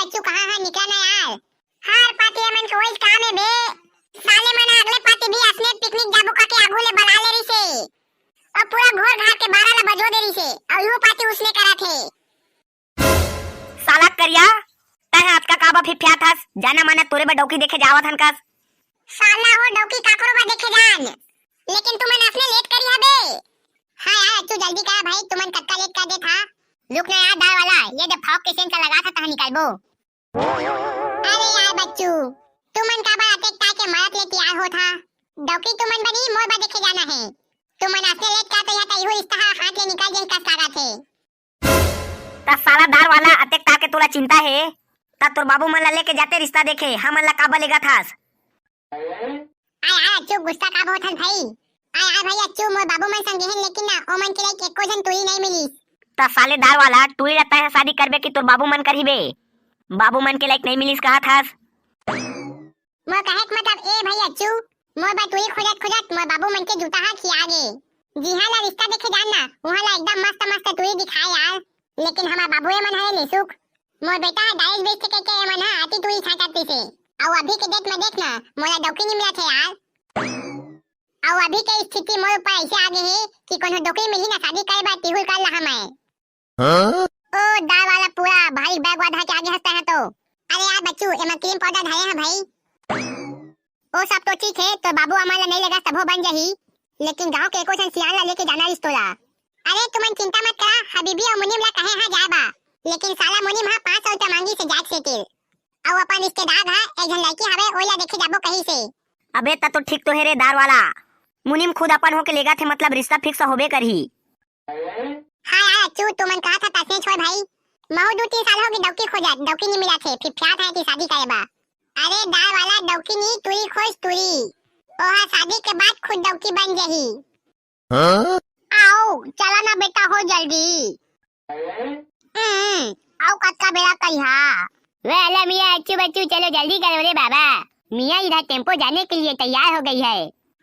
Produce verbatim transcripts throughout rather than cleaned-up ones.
बच्चू कहाँ है, निकला ना यार। हर पाती एमन के वही काम है बे। साले मन अगले पाती भी असने पिकनिक जाबो का के आगू ले बला ले रही से। और पूरा घोर घाट के बारह ला बजो दे रही से। और यो पाती उसने करा थे। साला करिया, तैं अतका काबर फिफियात हस? जाना माना तोरे बर डौकी देखे जावत हन कस। साला हो डौकी काकरो बर देखे जान, लेकिन तुमन असने लेट करी हबे। हाँ यार, अच्छू जल्दी करा भाई, तुमन कतका लेट कर देत हा। रुक ना यार दार वाला, ये दे फॉग के सेंस लगा था तहाँ निकालबो। अरे यार बच्चू, तुमन काबर अतेक ताके मरत ले तैयार होत हा? डौकी तुमन बर नहीं, मोर बर देखे जाना है। तुमन असने लेट करत हा, त इहो रिश्ता हा हाथ ले निकल जाही कस लागत हे। त साला दार वाला, अतेक ताके तोला चिंता हे, त तोर बाबू मन ला लेके जाते रिश्ता देखे, हमन ला काबर लेगत हास? आय, आय, अच्छू गुस्सा काबर होथन भाई? आय, आय भाई, अच्छू मोर बाबू मन संग गेहेन, लेकिन ना, ओमन के लाइक एको झन टूरी नहीं मिलिस। त साले दार वाला, टूरी ला तैं ह शादी करबे कि तोर बाबू मन करही बे? बाबू मन के लाइक नहीं मिलिस कहत हस? मोर कहे के मतलब ए भाई अच्छू, मोर बर टूरी खोजत खोजत मोर बाबू मन के जूता हा खिया गे। जिहाँ ला रिश्ता देखे जान ना, उहाँ ला एकदम मस्त मस्त टूरी दिखाए यार, लेकिन हमार बाबूए मन हरे लेसुक। मोर बेटा ह दारू बेचथे कहिके एमन ह अति टूरी छांटत रहिसे। अउ अभी के डेट में देख ना, मोला डौकी नी मिलत हे यार। अउ अभी के स्थिति मोर ऊपर ऐसे आ गे हे कि कोनो डौकी मिलही ना शादी करे बर, तिहुल कर ला हमै। हाँ? ओ दार वाला, पूरा भारी बैग वाधा के आगे हंसता है तो। अरे यार बच्चू, एमा क्रीम पाउडर धरे हैं भाई। ओ सब तो ठीक है, तो बाबू अमन ला नहीं लेगा तभो बन जाही, लेकिन गांव के एको झन सियान ला लेके जाना रिस तोला। अरे तुमन चिंता मत करा, हबीबी और मुनीम ला कहे हाँ जाए बा, लेकिन साला मुनीम हा पाँच सौ रुपया मांगी से जात से तेल। अउ अपन रिश्तेदार हा एक झन लड़की हवे, ओई ला देखे जाबो कही से। अबे त तो ठीक तो है रे दार वाला, मुनीम खुद अपन होके लेगा थे, मतलब रिश्ता फिक्स होबे करही। हाँ यार अच्छू, तुमन कहा था तसने छोड़ भाई, महू दू तीन साल हो गए डौकी खोजत, डौकी नहीं मिला थे, फिर क्या था कि शादी करे बा। अरे दार वाला डौकी नहीं, तुरी खोज तुरी, ओहा शादी के बाद खुद डौकी बन जाही। हाँ? आओ, चला ना बेटा, हो जल्दी। हम्म, आओ कतका बेरा कहिहा। वे अला मियाँ, अच्छू बच्चू, चलो जल्दी करो रे बाबा। मियाँ इधर टेम्पो जाने के लिए तैयार हो गई है।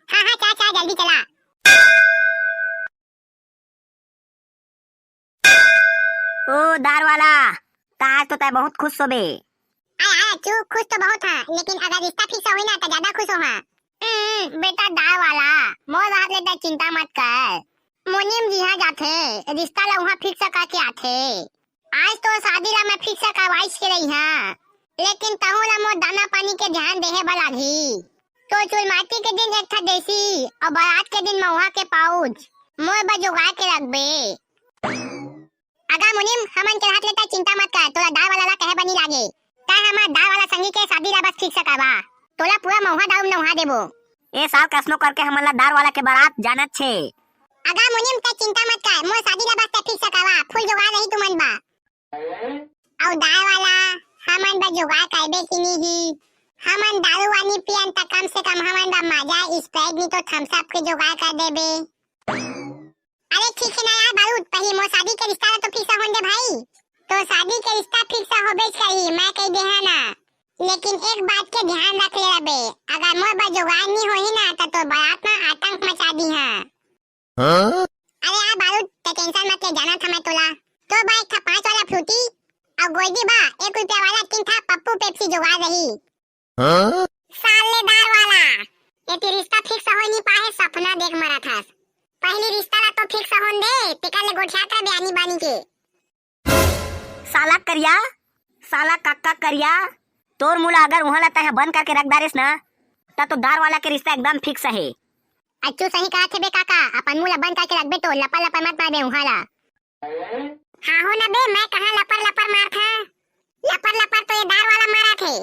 हाँ, हाँ, चा, चा, जल्दी चला। ओ दार वाला, त आज तो तै बहुत खुश होबे। आय, आय, अच्छू, खुश तो बहुत हाँ, लेकिन अगर रिश्ता फिक्स होही ना, त ज्यादा खुश होहा। हम्म, बेटा दार वाला, मोर बात ले तै चिंता मत कर। मुनीम जी हाँ जाथे, रिश्ता ला उहाँ फिक्स करके आथे। आज तो शादी ला मैं फिक्स करवाइस के रही हाँ, लेकिन तहूँ ला मोर दाना पानी के ध्यान देहे बर लागही। तो चुलमाटी के दिन एक ठा देसी अउ बारात के दिन महुआ के पाउच मोर बर जोगाड़ के रखबे। अगा मुनीम, हमन के रहत ले तै चिंता मत कर, तोला दार वाला ला कहे बर नी लागे। तै हमर दार वाला संगी के शादी ला बस फिक्स करवा, तोला पूरा महुआ दारू में नहुआ देबो। ए साल कसनो करके हमन ला दार वाला के बारात जानत छे। अगा मुनीम, तै चिंता मत कर, मोर शादी ला बस तै फिक्स करवा, फुल जोगाड़ रही तुमन बा। अउ दार वाला, हमन बर जुगाड़ करबे कि नहीं? हमन दारू वानी पियन त कम से कम हमन बर माजा, स्प्राइट नहीं तो थम्स अप के जुगाड़ कर देबे। अरे ठीक है ना यार बारूद, पहले मोर शादी के रिश्ता ला तो फिक्स होन दे भाई। तो शादी के रिश्ता फिक्स होबे कही, मैं कह दे है ना। लेकिन एक बात के ध्यान रख ले रबे, अगर मोर बर जुगाड़ नहीं होही ना त तोर बारात में आतंक मचा दी है। हाँ? अरे यार बारूद, ते टेंशन मत ले, जाना था मैं तोला। तो बा एक ठा पाँच वाला फ्रूटी अउ गोल्डी बा, एक रुपया वाला तीन ठा पप्पू पेप्सी जुगाड़ रही। हाँ? सालेदार वाला, ये ती रिश्ता फिक्स हो नहीं पाए, सपना देख मरा था। पहली रिश्ता ला तो फिक्स होन दे, तेकर ले गोठियात रह बयानी बानी के। साला करिया, साला काका करिया, तोर मुंह ला अगर उहाँ ला तैं बंद करके रख डारेस ना, त तो दार वाला के रिश्ता एकदम फिक्स हे। अच्छू सही कहा थे बे काका, अपन मुंह ला बंद करके रखबे तो लपर लपर मत मारबे उहाँ ला। हाँ हो ना बे, मैं कहाँ लपर लपर मार था? लपर लपर तो ये दार वाला मारा थे।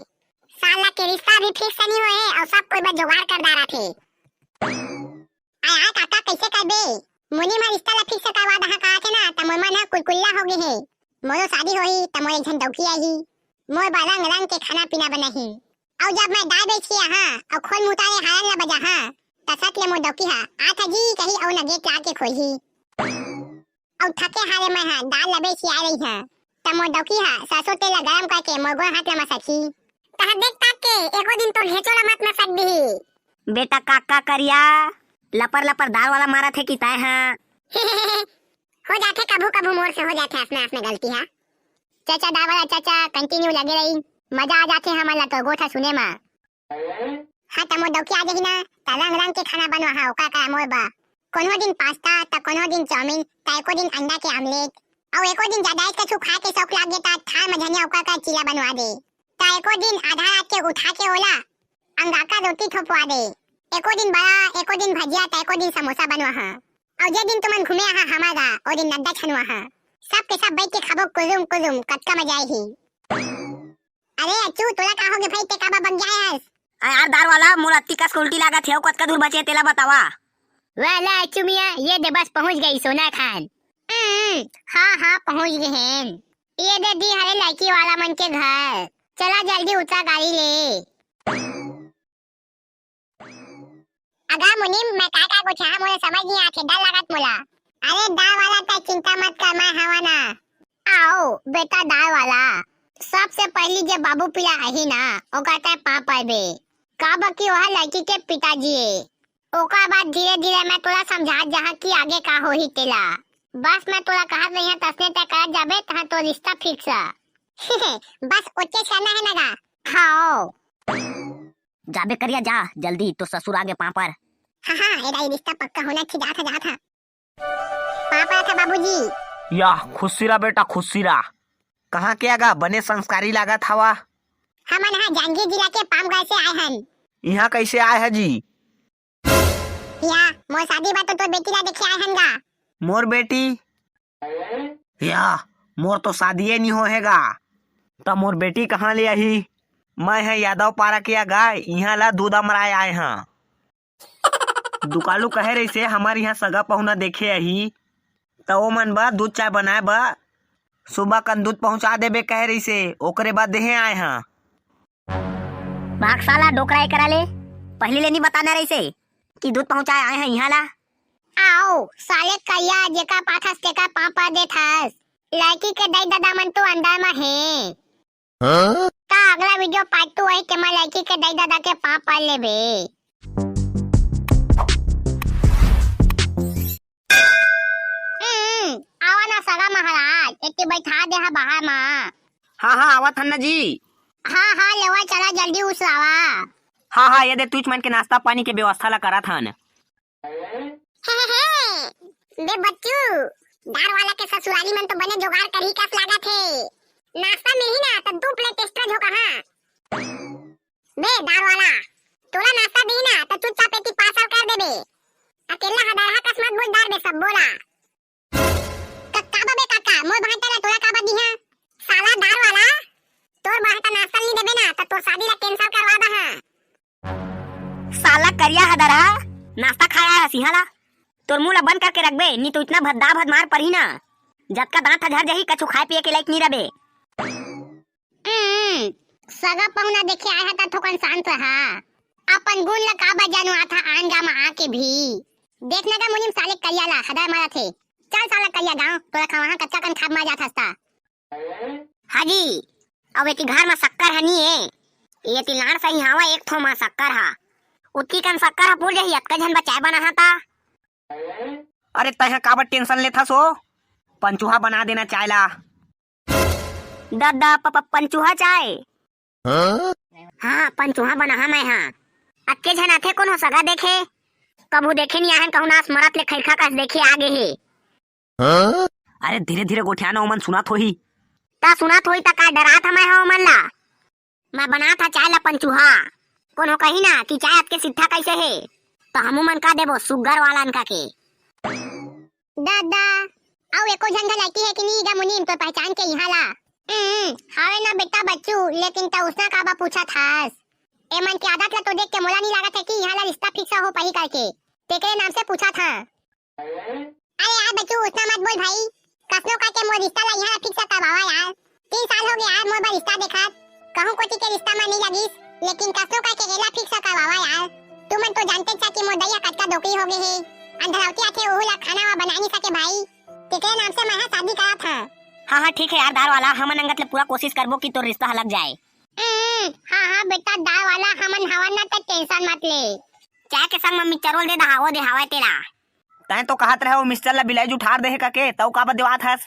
साला के रिश्ता भी फिक्स नहीं होए और सब कोई बस जुगाड़ कर डारा थे। आय, आय, काका, कइसे करबे? मुनीम ह रिश्ता ला फिक्स करवा दहा कहा थे ना, त मोर मन ह कुलकुल्ला हो गे हे। मोरो शादी होही, त मोर एक झन डौकी आही। मोर बर रंग रंग के खाना पीना बनाही। अउ जब मैं दार बेच के आहा, अउ खोल मुतारे हारन ला बजाहा, त सत ले मोर डौकी ह, "आ था जी," कही, अउ नगे चार के खोही। अउ थके हारे मैं ह दार ला बेच के आ रही ह, त मोर डौकी ह सरसों तेल ला गरम करके मोर गोड़ हाथ ला मसकही। तहा देख ताक के एको दिन तोर घेचो ला मत मसक दिही। बेटा काका करिया, लपर लपर दार वाला मारत हे कि तैं ह? हो जाथे कभू कभू मोर से, हो जाथे असने असने गलती ह। चाचा, दाल वाला चाचा, continue लगे रही, मजा आ जाथे हमन ला तो गोठ सुने मा। हाँ, त मोर डौकी आ जाही ना, त रंग रंग के खाना बनवा हा, ओकर का मोर बा। कोनो दिन पास्ता, त कोनो दिन चाउमीन, त एको दिन अंडा के आमलेट, अउ एको दिन जादा कछु खाए के शौक लाग गे, त थार म धनिया ओकर का चीला बनवा दे। त एको दिन आधा रात के उठा के ओला अंगाका रोटी थोपवा दे। एको दिन बड़ा, एको दिन भजिया, त एको दिन समोसा बनवा हा। अउ जे दिन तुमन घूमे आहा हमर गा, ओ दिन नड्डा छनवा हा। सब के सब बैठ के खाबो कुलुम कुलुम, कतका मजा आही। अरे अच्छू, तोला का होगे भाई, ते काबर बक जाए हस? आ यार दार वाला, मोर अत्ती कस के उल्टी लागत हे, अउ कतका दूर बचे तेला बतावा। वाह ला अच्छू मियाँ, ये दे बस पहुँच गई सोना खान। हम्म, हाँ हाँ पहुँच गए हैं। ये दे दी हरे लड़की वाला मन के घर। चला जल्दी उतरा गाड़ी ले। अगा मुनीम, मैं का का गोठियाहा, मोला समझ नइ आथे, डर लागत मोला। अरे दार वाला, तै चिंता मत कर, मैं हवा ना। आओ बेटा दार वाला, सबसे पहिली जे बाबू पिला आही ना, ओकर तै पाँव परबे, काबर कि ओह लड़की के पिताजी ए। ओकर बाद धीरे-धीरे मैं तोला समझात जाहां कि आगे का होही तेला। बस मैं तोला कहत रहिहां, तसने तै करत जाबे, तहां तोर रिश्ता fix। बस ओतकेच करना हे ना गा? हव। जाबे करिया जा, जल्दी तोर ससुर आगे पाँव पर। हाँ, हाँ, ए दाई रिश्ता पक्का होना चाहिए, जात हा, जात हा। पाँव परत हा बाबूजी। या, खुशी रह बेटा, खुशी रह। कहाँ के आगा, बने संस्कारी लागत हवा। हमन हा जांजगीर जिला के पामगढ़ से आए हन। इहाँ कैसे आए है जी? या, मोर शादी बा तो तोर बेटी ला देखे आए हन गा। मोर बेटी? या, मोर तो शादीए नी होहे गा। त मोर बेटी कहाँ ले आही? मैं ह यादव पारा के आगा, इहाँ ला दूध अमराए आए हं। दुकालू कहे रहिसे, हमर इहाँ सगा पहुना देखे आही, त ओमन बर दूध चाय बनाए बर सुबह कन दूध पहुँचा देबे कहे रहिसे, ओकरे बर देहे आए हं। भाग साला डोकरा एकरा ले, पहिली ले नी बताना रहिसे कि दूध पहुँचाए आए हं इहाँ ला। आओ, साले करिया, जेकर पाथस तेकर पाँव पर देथस। लड़की के दाई ददा मन तो अंदर म हे। हाँ? त अगला video part two आही, तेमा लड़की के दाई ददा के पाँव पर लेबे। हम्म, आवा ना सगा महाराज, एती बैठा दे हा बाहर मा। हाँ, हाँ, आवत हन ना जी। हाँ, हाँ, लेवा चला, जल्दी उसरावा। हाँ, हाँ, ये दे तुच मन के नाश्ता पानी के व्यवस्था ला करत हन। हे, हे, हे, बे बच्चू, दार वाला के ससुरारी मन तो बने जुगाड़ करही कस लागत हे। नाश्ता मिलही ना त दू plate extra झोंका हाँ। बे दार वाला, तोला नाश्ता दिही ना त चुपचाप एती parcel कर देबे। अकेला हदरहा कस मत बोल दार बे सब बोला। क-, काबर बे काका, मोर भांटा ला तोला काबर दिहा? साला दार वाला, तोर भांटा नाश्ता नी देबे ना, त तोर शादी ला cancel करवा दहा। साला करिया हदरहा, नाश्ता खाए आए हस इहाँ ला? तोर मुंह ला बंद करके रखबे, नी तो इतना भद्दा भद मार पड़ही ना, जतका दांत ह झर जाही, कछु खाए पिए के लायक नी रबे। हम्म, सगा पहुना देखे आए हा त थोकन शांत रहा। अपन गुण ला काबर जानवाथा आन गांव म आके भी। देखना गा मुनीम साले करिया ला हदर मारत हे। चल साला करिया गांव, तोला खवाहा कच्चा कन खाब मार जात हस ता। हाजी, अब एती घर म शक्कर ह नी ए। एती लान सही हावा एक थो म शक्कर हा। उतकी कन शक्कर ह पूर जाही, अतका झन बचाए बनाहा ता। अरे तैं ह काबर tension लेथस ओ? पंचुहा बना देना चाय ला। ददा प-, प-, पंचुहा चाय? हाँ? हाँ, पंचुहा बनाहा मैं हा। अतके झन आथे कोनो सगा देखे? कभू देखे नी आहन, कहूँ नास मरत ले खैरखा कस देखे आगे हे। हाँ? अरे धीरे धीरे गोठियाना, ओमन सुनत होही। ता सुनत होही ता का डरात हमै हा ओमन ला? मैं बनात हा चाय ला पंचुहा। कोनो कही ना कि चाय अतके सिट्ठा कैसे हे, त हमू मन का देबो सुग्गर वाला अनका के। ददा, अउ एको झन घलाइती हे कि नी गा मुनीम तोर पहचान के इहाँ ला? हम्म, हावे ना बेटा बच्चू, लेकिन त उसना काबा पूछत हस? एमन के आदत ला तो देख के मोला नी लागत हे कि इहाँ ला रिश्ता fix हो पाही करके, तेकरे नाम से पूछत हं। अरे यार बच्चू, उसना मत बोल भाई, कसनो करके मोर रिश्ता ला इहाँ fix करवावा यार। तीन साल हो गए यार मोर बर रिश्ता देखत, कहूँ कोती के रिश्ता म नइ लगिस, लेकिन कसनो करके एला fix करवावा यार। तुमन तो जानते चा कि मोर दई ह कतका डोकरी हो गए हे, अंधरौती आथे ओहू ला खाना वा बना नइ सके भाई, तेकरे नाम से मैं ह शादी करत हं। हाँ हाँ ठीक है यार दार वाला, हमन अंगत ले पूरा कोशिश करबो कि तोर रिश्ता ह लग जाए। हम्म, हाँ हाँ बेटा दार वाला, हमन हवन ना, त tension मत ले। चाय के संग म मिक्सचर ओल दे दहा, ओ दे हवय तेला। तैं तो कहत रहे ओ मिक्सचर ला बिलाई जुठार दे हे कके, तौ काबर देवात हस?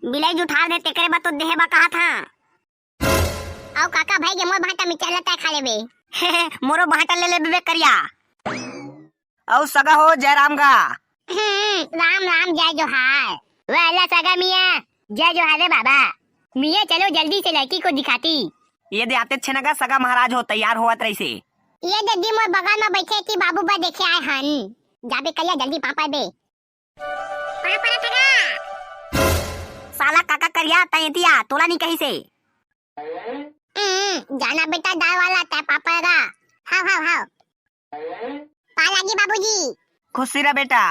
बिलाई जुठार दे, तेकरे बर तो देहे बर कहत हंव। अउ काका, भई गे मोर भांटा, मिर्चा ल तैं खा लेबे। मोरो भांटा ले लेबे करिया। अउ सगा हो, जय राम गा। हम्म, राम राम, जय जोहार। वाला सगा मियाँ, जय जोहार रे बाबा। मियाँ, चलो जल्दी से लड़की को दिखाती। ये दे आते छेना गा, सगा महाराज हो, तैयार होवत रहिसे। ये दे दी मोर बगल में बैठे थी, बाबू बर देखे आए हन। जाबे करिया, जल्दी पाँव परबे। पाँव परत हंव गा। साला काका करिया, तैं एती आ, तोला नी कहिसे। हम्म, जाना बेटा दार वाला, तैं पाँव पर गा। हव, हव, हव। पाँव लागी बाबूजी। खुशी रह बेटा।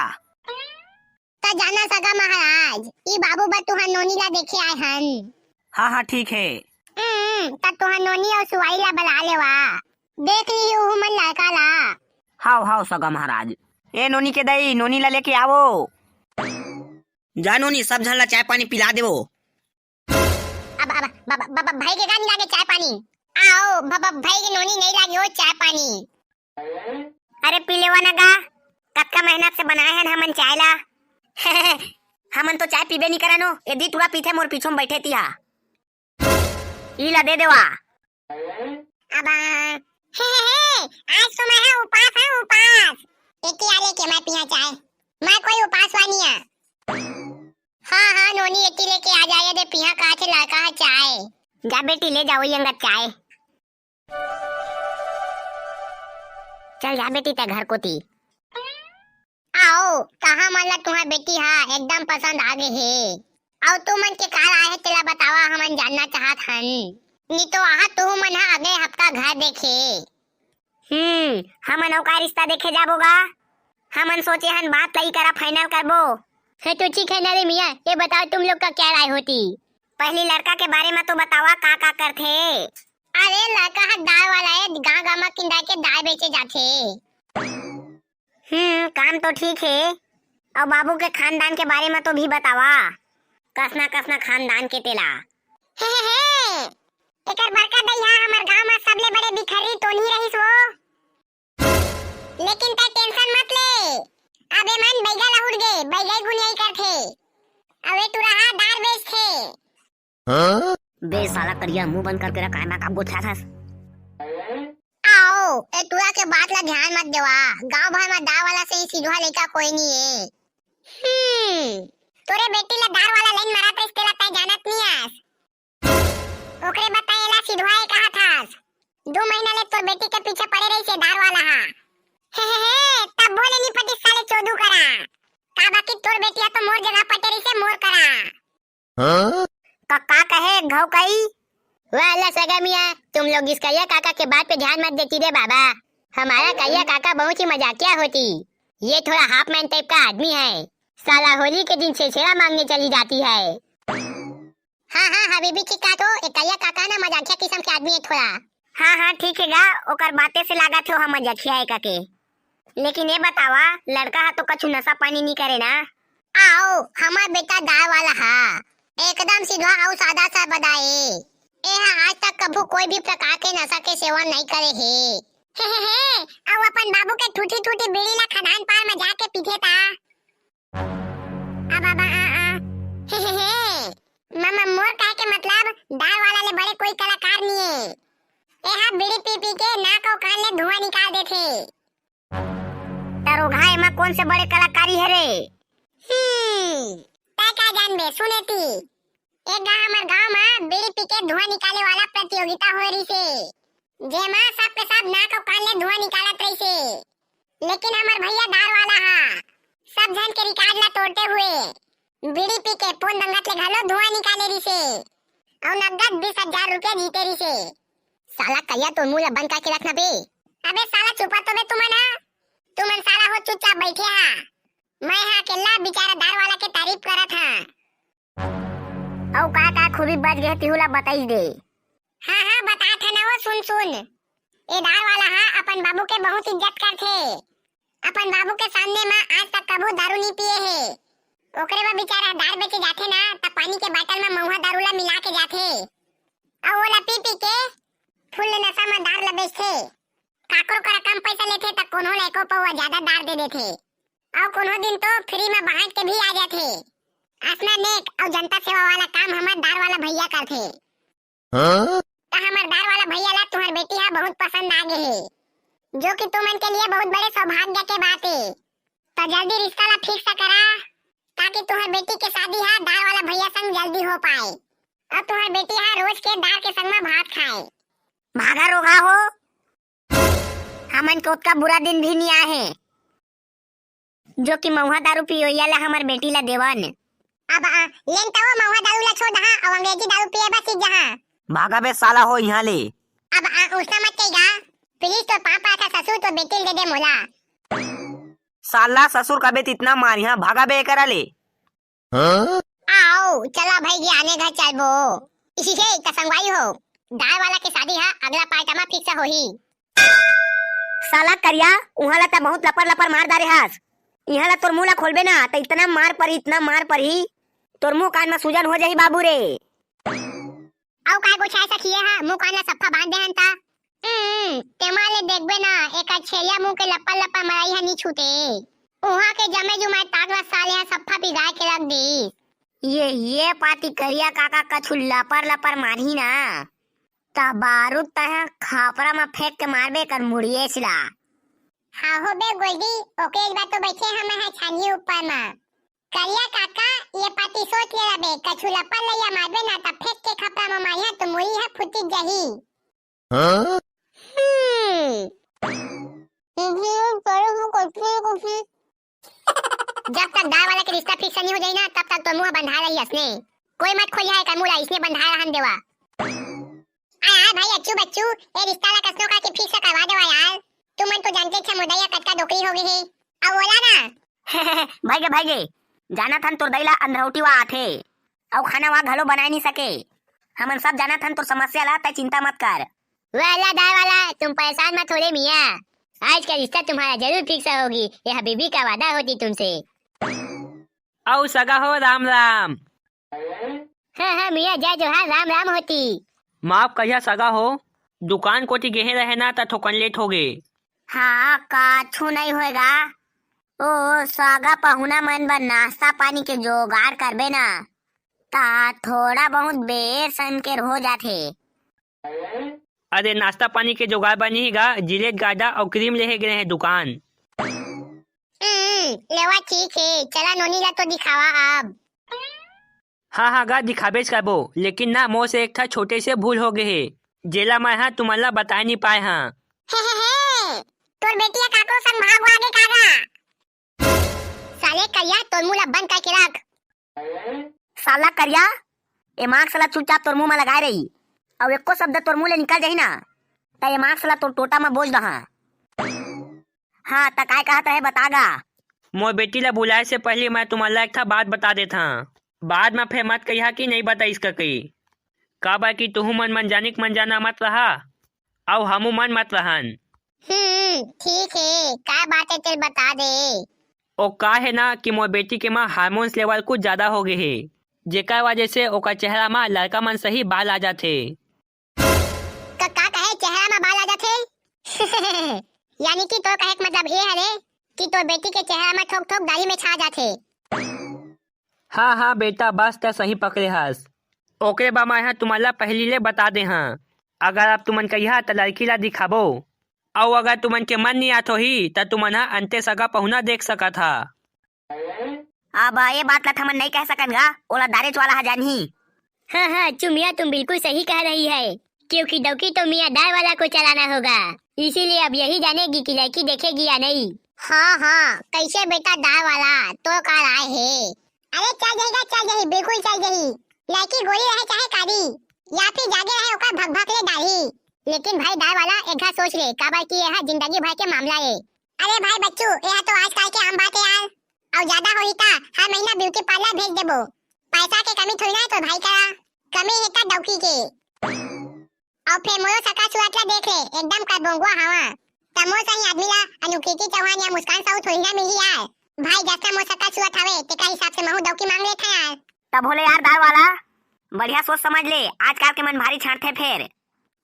त जाना सगा महाराज, ई बाबू बर तुंहर नोनी ला देखे आए हन। हाँ, हाँ, ठीक हे। हम्म, त तुंहर नोनी अउ सुवाई ला बला लेवा। देख लिही उहू मन लड़का ला। हव, हव, सगा महाराज। ए नोनी के दई, नोनी ला लेके आवो। जा नोनी, सब झन ला चाय पानी पिला देवो। अब, अब, ब-, ब-, ब-, भई गे गा नी लागे चाय पानी। आओ, ब-, ब-, भई गे नोनी, नहीं लागे हो चाय पानी। अरे पी लेवा ना गा, कतका मेहनत से बनाए हन हमन चाय ला। हमन तो चाय पीबे नी करन हो, ए दी टूरा पीथे मोर पीछू में बैठे तिहा। ई ला दे देवा। अब, हे, हे, हे, आज तो मैं हा उपास हंव, उपास। एती आ लेके मैं पिहा चाय, मैं कोई उपास वानी आ। हाँ, हाँ, नोनी एती लेके आ जाए दे, पिहा कहा थे लड़का हा चाय। जा बेटी, ले जाओ ये अंगत चाय। चल जा बेटी, तैं घर कोती। आओ, कहाँ मन ला तुंहर बेटी हा एकदम पसंद आ गे हे। अउ तुमन के काल आए हे, तेला बतावा, हमन जानना चाहत हन। नी तो आहा तुहू मन हा अगले हफ्ता घर देखे। हम्म, हमन अउ का रिश्ता देखे जाबो गा? हमन सोचे हन बात तई करा, final करबो। हे तो ठीक है ना रे मियाँ, ये बताओ तुम लोग का क्या राय होती? पहली लड़का के बारे में तो बतावा, का का करथे? अरे लड़का हा दार वाला ए, गाँव गाँव में किंदा के दार बेचे जाथे। हम्म, काम तो ठीक हे। अउ बाबू के खानदान के बारे में तो भी बतावा, कसना कसना खानदान के तेला। हे, हे, हे, एकर बड़का दई हा हमर गांव में सबले बड़े भिखर्री टोनी रहिस वो। लेकिन तै tension मत ले, अब ए मन बैगा ला उठ गे, बैगा ही गुनियाई करथे। अब ए टुरा हा दार बेचथे। बे साला करिया, मुंह बंद करके रख, काय मैं का गोठियाथस? आओ, ए टुरा के बात ला ध्यान मत देवा। गांव भर में दार वाला से ही सिधवा लइका कोई नहीं है। हम्म, तोरे बेटी ला दार वाला लाइन मारत रहिस, तेला तै जानत नहीं आस। ओकरे बताए ला सिधवा ए कहा थास। दो महीना ले तोर बेटी के पीछे पड़े रहिसे दार वाला हा। हे, हे, हे, तब बोले नहीं पटिस साले चोदू करा। का बाकी तोर बेटी हा तो मोर जगह पटे रहिसे, मोर करा। हाँ? का, का कहे घाव कई? वाह, अल्लाह सगा मियाँ, तुम लोग इस करिया काका के बात पे ध्यान मत देती रे बाबा। हमारा करिया काका बहुत ही मजाकिया होती। ये थोड़ा half man type का आदमी है। साला होली के दिन छेछेड़ा मांगने चली जाती है। हाँ, हाँ, हबीबी ठीक कहा तो, एक करिया काका ना मजाकिया किस्म के आदमी है थोड़ा। हाँ, हाँ, ठीक है गा, ओकर बातें से लागत हो हम मजाकिया है काके। लेकिन ये बतावा, लड़का हा तो कछु नशा पानी नहीं करे ना? आओ, हमार बेटा दार वाला हा एकदम सिधवा अउ सादा सादा बदाए। ए हा आज तक कभू कोई भी प्रकार के नशा के सेवन नहीं करे हे। हे, हे, हे, अउ अपन बाबू के ठूठी ठूठी बीड़ी ला खदान पार में जाके पीथे ता। अब, अब, आ, आ। हे, हे, हे। मामा, मोर कहे के मतलब, दार वाला ले बड़े कोई कलाकार नहीं है। ए हा बीड़ी पी पी के नाक अउ कान ले धुआं निकाल देथे। दरोगा, एमा कौन से बड़े कलाकारी है रे? हम्म, तै का जानबे, सुने ती। एक गा हमर गांव में बीड़ी पी के धुआं निकाले वाला प्रतियोगिता होए रहिसे, जेमा सब के सब नाक अउ कान ले धुआं निकालत रहिसे। लेकिन हमर भैया दार वाला हा सब झन के record ला तोड़ते हुए बीड़ी पी के पोन दंगत ले घलो धुआं निकाले रहिसे अउ नगद बीस हजार रुपया जीते रहिसे। साला करिया, तोर मुंह ला बंद करके रखना बे। अबे साला चुपा तो बे तुमन हा, तुमन साला हो चुपचाप बैठे हा। मैं हा अकेला बेचारा दार वाला के तारीफ करत हा। अउ का का खूबी बच गे तिहू ला बताई दे। हाँ, हाँ, बतात हन वो, सुन, सुन। ए दार वाला हा अपन बाबू के बहुत इज्जत करथे। अपन बाबू के सामने म आज तक कभू दारू नी पिए हे। ओकरे बर बेचारा दार बेचे जाथे ना, त पानी के बाटल म महुआ दारू ला मिला के जाथे। अउ ओला पी पी के फुल नशा म दार ला बेचथे। काकरो करा कम पैसा लेथे त कोनो ला एको पौवा ज्यादा दार दे देथे। अउ कोनो दिन तो free म बांट के भी आ जाथे। असना नेक अउ जनता सेवा वाला काम हमर दार वाला भैया करथे। हाँ? त हमर दार वाला भैया ला तुहर बेटी हा बहुत पसंद आ गे हे, जो कि तुमन के लिए बहुत बड़े सौभाग्य के बात हे। त जल्दी रिश्ता ला fix करा, ताकि तुहर बेटी के शादी हा दार वाला भैया संग जल्दी हो पाए, अउ तुहर बेटी हा रोज के दार के संग म भात खाए। भागा रोगहा हो, हमन के ओतका बुरा दिन भी नी आए हे, जो कि महुआ दारू पियोइया ला हमर बेटी ला देवन। अब, आ, लेन त वो महुआ दारू ला छोड़ दहा अउ अंग्रेजी दारू पिए बर सीख जहा। भागा बे साला हो इहाँ ले। अब, आ, उसना मत कहिगा। Please तोर पाँव परथँव ससुर, तोर बेटी ल दे दे मोला। साला ससुर कबे त इतना मारिहा, भागा बे एकरा ले। हाँ? आओ, चला भाई जी, आने घर चलबो। इही हे, त संगवारी हो, दार वाला के शादी हा अगला part मा fix होही। साला करिया, उहाँ ला त बहुत लपर लपर मार डारे हस। इहाँ ला तोर मुँह ला खोलबे ना, त इतना मार परही, इतना मार परही, तोर मुँह कान म सूजन हो जाही बाबू रे। अउ काय गोछाय सखिए हा, मुँह कान ला सफ्फा बांध दे हन ता। हम्म, तेमा ले देखबे ना, एकर छेरिया मुँह के लप्पर लप्पर मरई हा नी छूटे। उहाँ के जमे जुमाय ताकत साले हा सफ्फा पिगाय के रख दीस। ये, ये पाती करिया काका कछु लपर लपर मारही ना, त बारूद तहाँ खापरा म फेंक के मारबे कर मुड़िए सिला। हाँ हो बे गोल्डी, ओके एक बार तो बैठे हम है छानी ऊपर म। करिया काका, ये पाती सोच ले रबे, कछु लपर लइया मारबे ना त फेंक के खपरा म मारिहा तो मुड़ी ह फुटिक जाही। हाँ? हम्म। जब तक दार वाला के रिश्ता fix नहीं हो जाई ना, तब तक तो मुँह बंधा रही असने। कोई मत खोलिहा एकर मुँह ला, इसने बंधा रहन देवा। आय, आय भाई अच्छू बच्चू, ए रिश्ता ला कसनो करके fix करवा देवा यार। तुमन तो जानते छे मोर दाई कतका डोकरी हो गए हे। अब बोला ना। भाई गे, भाई गे, जानत हन तोर दाई ला अंधरौटी वा आथे, अउ खाना वा घलो बनाए नहीं सके। हमन सब जानत हन तोर समस्या ला, तै चिंता मत कर। वाला दार वाला, तुम परेशान मत हो रे मियाँ, आज का रिश्ता तुम्हारा जरूर fix होगी, यह बीबी का वादा होती तुमसे। अउ सगा हो राम राम। हाँ, हाँ, मियाँ, जय जोहार, राम राम होती। माफ करिहा सगा हो, दुकान कोती गेहे रहे ना, त थोकन late हो गे। हाँ, काछू नहीं होएगा। ओ, सगा पहुना मन बर नाश्ता पानी के जोगाड़ करबे ना, त थोड़ा बहुत बेर सन के हो जाथे। अरे, नाश्ता पानी के जोगाड़ बर नहीं गा, जिलेट गाड़ा अउ cream लेहे गे रहे दुकान। हम्म, लेवा ठीक हे, चला नोनी ला तो दिखावा अब। हाँ, हाँ गा, दिखाबेच करबो, लेकिन ना मोर से एक ठा छोटे से भूल हो गे हे, जेला मैं हा तुमन ला बताए नहीं पाए हाँ। हे, हे, हे, तोर बेटिया काकरो संग भाग वागे का गा? साले करिया, तोर मुंह ला बंद करके रख। साला करिया, ए mask ला चुपचाप तोर मुंह म लगाए रही, अउ एको शब्द तोर मुंह ले निकल जाही ना, त ए mask ला तोर टोटा म बोज दहा। हाँ, त काय कहत रहे, बता गा। मोर बेटी ला बुलाए से पहली मैं तुमन ला एक ठा बात बता देत हंव, बाद म फेर मत कहिहा कि नइ बताइस ककई, काबर कि तुहू मन मन जानिक मन जाना मत रहा, अउ हमू मन मत रहन। हम्म, ठीक हे, का बात हे तेल बता दे। ओ का हे ना कि मोर बेटी के म hormones level कुछ ज्यादा हो गे हे, जेकर वजह से ओकर चेहरा म लड़का मन सही बाल आ जाथे। का, का कहे चेहरा म बाल आ जाथे? यानी कि तोर कहे के मतलब ए हरे कि तोर बेटी के चेहरा म थोक थोक दाढ़ी में छा जाथे। हाँ, हाँ बेटा, बस त सही पकड़े हस। ओकरे बर मैं ह तुमन ला पहिली ले बता दे हंव, अगर अब तुमन कहिहा त लड़की ला दिखाबो, अउ अगर तुमन के मन नइ आत होही त तुमन ह अंते सगा पहुना देख सकत हा। अब ए बात ला त हमन नइ कह सकन गा, ओला दारेच वाला ह जानही। हाँ, हाँ, अच्छू मियाँ, तुम बिल्कुल सही कह रही है, क्योंकि डौकी तो मियाँ दार वाला को चलाना होगा, इसीलिए अब यही जानेगी कि लड़की देखेगी या नहीं। हाँ, हाँ, कैसे बेटा दार वाला, तो का राय हे? अरे चल जाही गा, चल जाही, बिल्कुल चल जाही। लड़की गोरी रहे चाहे कारी, या फिर जागे रहे ओकर भक भक ले दाढ़ी। लेकिन भाई दार वाला एक घा सोच ले, काबर कि ये ह जिंदगी भर के मामला ए। अरे भाई बच्चू, ये ह तो आजकल के आम बात ए यार। अउ ज्यादा होही ता हर महीना beauty parlour भेज देबो। पैसा के कमी थोड़ी ना हे तोर भाई करा, कमी हे ता डौकी के। अउ फेर मोरो सका सुअत ला देख ले, एकदम करबोंगवा हवा। त मोर सही आदमी ला अनुकृति चौहान या मुस्कान साहू थोड़ी ना मिलही यार। भाई जतना मोर सका सुअत हवे, तेकर हिसाब से महू डौकी मांग लेथंव यार। तब होले यार दार वाला, बढ़िया सोच समझ ले, आजकल के मन भारी छांटथे फेर।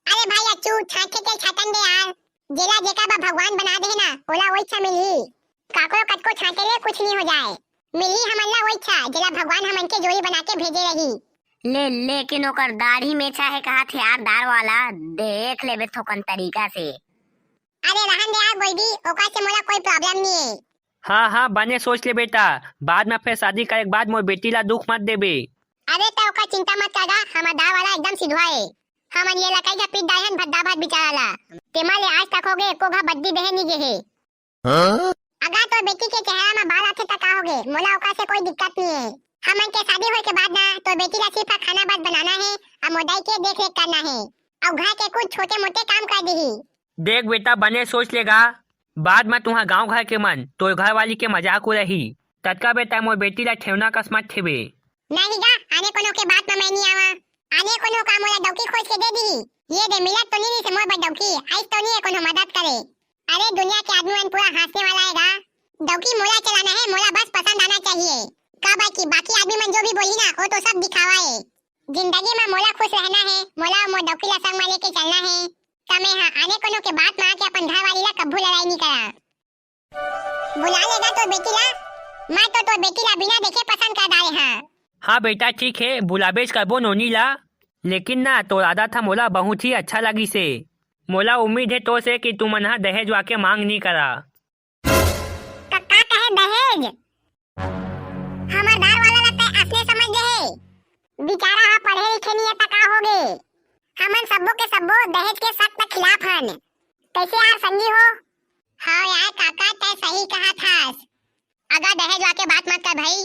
अरे भाई अच्छू, छांटे के छाटन दे यार, जेला जेकर बर भगवान बना दे हे ना, ओला ओइच मिलही। काकरो कतको छांटे ले कुछ नइ हो जाए। मिलही हमन ला वही छा, जेला भगवान हमन के जोड़ी बना के भेजे रही। ले, लेकिन ओकर दाढ़ी मेछा हे कहा थे यार दार वाला, देख लेबे थोकन तरीका से। अरे रहन दे यार गोल्डी, ओकर से मोला कोई problem नहीं है। हाँ, हाँ, बने सोच ले बेटा, बाद में फिर शादी करे के बाद मोर बेटी ला दुख मत देबे। अरे त ओकर चिंता मत कर गा, हमर दार वाला एकदम सिधवा है। हमन ये ला कई घा पीट डारे हन भद्दा भात बेचारा ला। तेमा ले आज तक होगे एको घा बद्दी देहे नहीं गे हे। हाँ? अगर तोर बेटी के चेहरा में बाल आथे त का होगे, मोला ओकर से कोई दिक्कत नहीं है। हमन के शादी होए के बाद ना तोर बेटी ला सिर्फ खाना बस बनाना है, अउ मोर दाई के देख रेख करना है, अउ घर के कुछ छोटे मोटे काम कर दीही। देख बेटा, बने सोच ले गा, बाद में तुहा गांव घर के मन तोर घर वाली के मजाक उड़ाही। ततका बेटा मोर बेटी ला ठेवना कस मत ठेबे। नहीं गा, आने कोनो के बात में मैं नहीं आवा। आने कोनो का मोला डौकी खोज के दे दीही। ये दे मिलत तो नहीं से मोर बर डौकी, आइस तो नहीं है कोनो मदद करे। अरे दुनिया के आदमी मन पूरा हाँसने वाला है गा। डौकी मोला चलाना है, मोला बस पसंद आना चाहिए। काबर कि बाकी आदमी मन जो भी बोली ना, वो तो सब दिखावा है। जिंदगी में मोला खुश रहना है, मोला मोर डौकी ला संग में लेके चलना है। त मैं हा आने कोनो के बात में आके अपन घर वाली ला कभू लड़ाई नहीं करा। बुला लेगा तोर बेटी ला, मैं तो तोर बेटी ला बिना देखे पसंद कर डारे हाँ। हाँ बेटा, ठीक है, बुलाबेच करबो नोनी ला, लेकिन ना तोर आदत हा मोला बहुत ही अच्छा लगिस हे। मोला उम्मीद है तो से कि तुमन हा दहेज वाके मांग नहीं करा। का, का कहे दहेज? हमर दार वाला ला तै असने समझ गे हे। बेचारा हा पढ़े लिखे नहीं है त का हो गे? हमन सब्बो के सब्बो दहेज के सख्त खिलाफ हन। कैसे यार संगी हो? हाँ यार काका, तै सही कहा थास। अगर दहेज वाके बात मत कर भाई।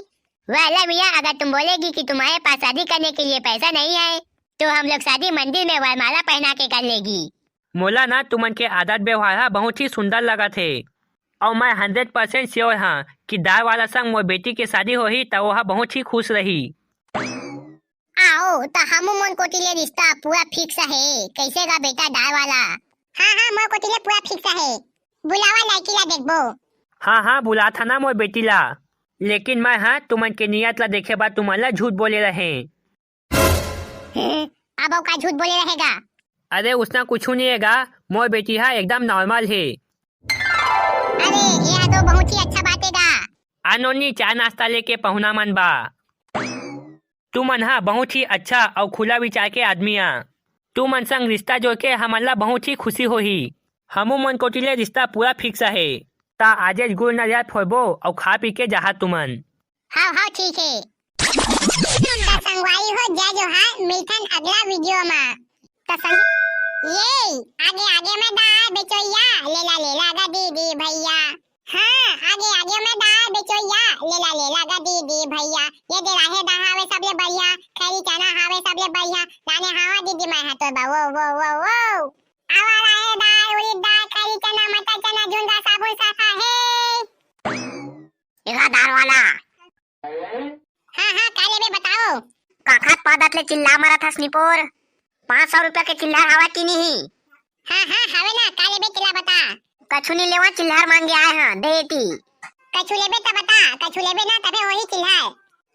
वाला मियाँ, अगर तुम बोलेगी कि तुम्हारे पास शादी करने के लिए पैसा नहीं है, तो हम लोग शादी मंदिर में वरमाला पहना के कर लेगी। मोला ना तुमन के आदत व्यवहार हा बहुत ही सुंदर लगत हे, और मैं हंड्रेड परसेंट श्योर हाँ कि दार वाला संग मोर बेटी के शादी होही त वो हा बहुत ही खुश रही। आओ, त हमू मन कोती ले रिश्ता पूरा फिक्स हे। कैसे गा बेटा दार वाला? हाँ, हाँ, मोर कोती ले पूरा फिक्स हे। बुलावा लड़की ला देखबो। हाँ, हाँ, बुलात हा ना मोर बेटी ला। लेकिन मैं हा तुमन के नियत ला देखे बर तुमन ला झूठ बोले रहे। हैं? अब अउ का झूठ बोले रहेगा? अरे उसना कुछू नहीं हे गा, मोर बेटी हा एकदम नॉर्मल हे। अरे, ये तो बहुत ही अच्छा बात हे गा। आ नोनी, चाय नाश्ता लेके पहुना मन बा। तुमन हा बहुत ही अच्छा अउ खुला विचार के आदमी आ। तुमन संग रिश्ता जोड़ के हमन ला बहुत ही खुशी होही। हमू मन कोती ले रिश्ता पूरा फिक्स हे। त आजेच गुड़ नरियर फोड़बो अउ खा पी के जाहा तुमन। हाँ, हाँ, ठीक हे। त संगवारी हो, जय जोहार, मिलथन अगला वीडियो मा। त संग-, ये, आगे, आगे मैं दार बेचोइया, लेला, लेला गा दीदी भैया। हाँ, आगे, आगे मैं दार बेचोइया, लेला, लेला गा दीदी भैया। ये दे राहेर दार हावे सबले बढ़िया, खैरी चना हावे सबले बढ़िया, लाने हावा दीदी मैं हा तोर बर, वो, वो, वो, वो। आवा राहेर दार, उड़ीद दार, खैरी चना, मटर चना, झुनगा, साबुन, साफा हे। एगा दार वाला। हाँ, हाँ, का लेबे बताओ? काखत पादत ले चिल्ला मरत हस निपोर। पाँच सौ रुपया के चिल्हर हवा कि नहीं? हाँ, हाँ, हवे ना, का लेबे तेला बता। कछु नहीं लेवा, चिल्हर मांगे आए हाँ, दे एती। कछु लेबे त बता, कछु लेबे ना तभे होही चिल्हर।